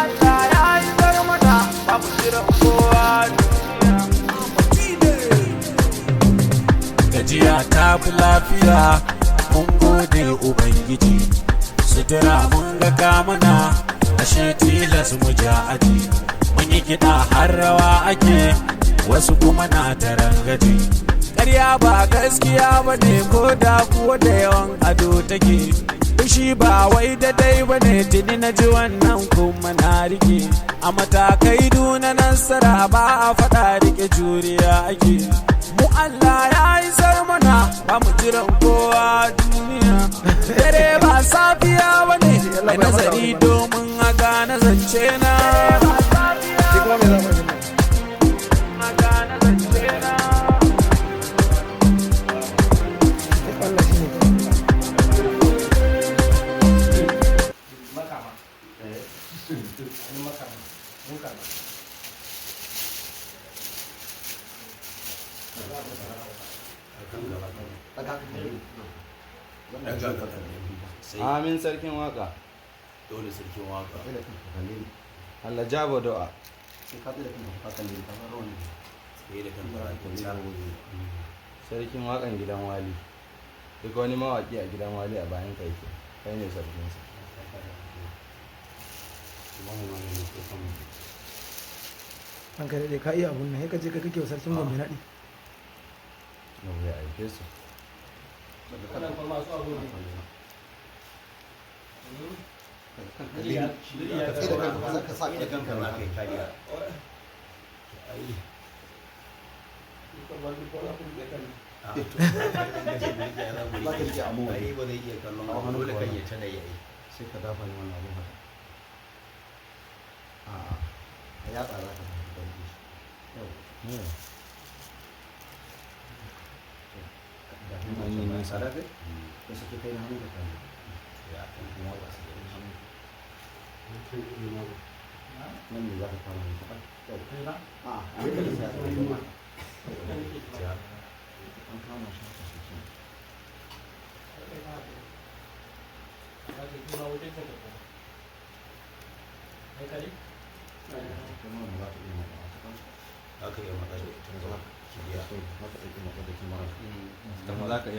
Allah ya yi mana, ba mu jiran kowa duniya. Gajiya ta fi lafiya, mun gode Ubangiji. Sutura mun ga kamuna, ashe tilas mu ja aji. Mun yi kiɗa har rawa ake, wasu kuma na tarangaji. Ƙarya ba gaskiya ba ne, ko da kuwa da yawan ado take. Fushi ba wai da dai ba ne, tuni na ji wannan kuma na rike. A matakai duna nasara ba a faɗa, rike juriya ake. Mu Allah ya isar mana, ba mu jiran kowa duniya. Dare ba safiya ba ne, nazari domin a gane zance na. Shi kuma me za mu yi? A gane zance na. Allah shi ne. Makama. Wani makama. Mun kama. Amin, sarkin waka. Dole sarkin waka. Allah jabo do'a. Tsaye da kanka za ka. Sarkin wakan gidan wali. Duk wani mawaki a gidan wali a bayan ka yake. Kai ne sarkinsa. Ranka daɗe, ka iya abun nan, sai ka je ka kake wa sarkin Gombe naɗi. Yau ya aike su. Wannan kuma masu abu ne. Tsaye da kanka za ka yi kariya. Ai. A, to, ai ba zai iya kallon abu, dole kan ya tana yayi. Sai ka dafa ni wannan abun haka a yatsa, za ka ɗauke shi yau. Da An yi nisa. Sarafe da suke kai na hannun ka kai. Ya kan kuma ba su da Nan ne za ka kama ni kaɗan yau. A a yadda ka sa ya an kama shi haka sosai. Kuma ba za ta iya matsawa ta kansu. Aka iya matsa da ita. Za ka iya matsa da kyamarar. Kuma za ka iya.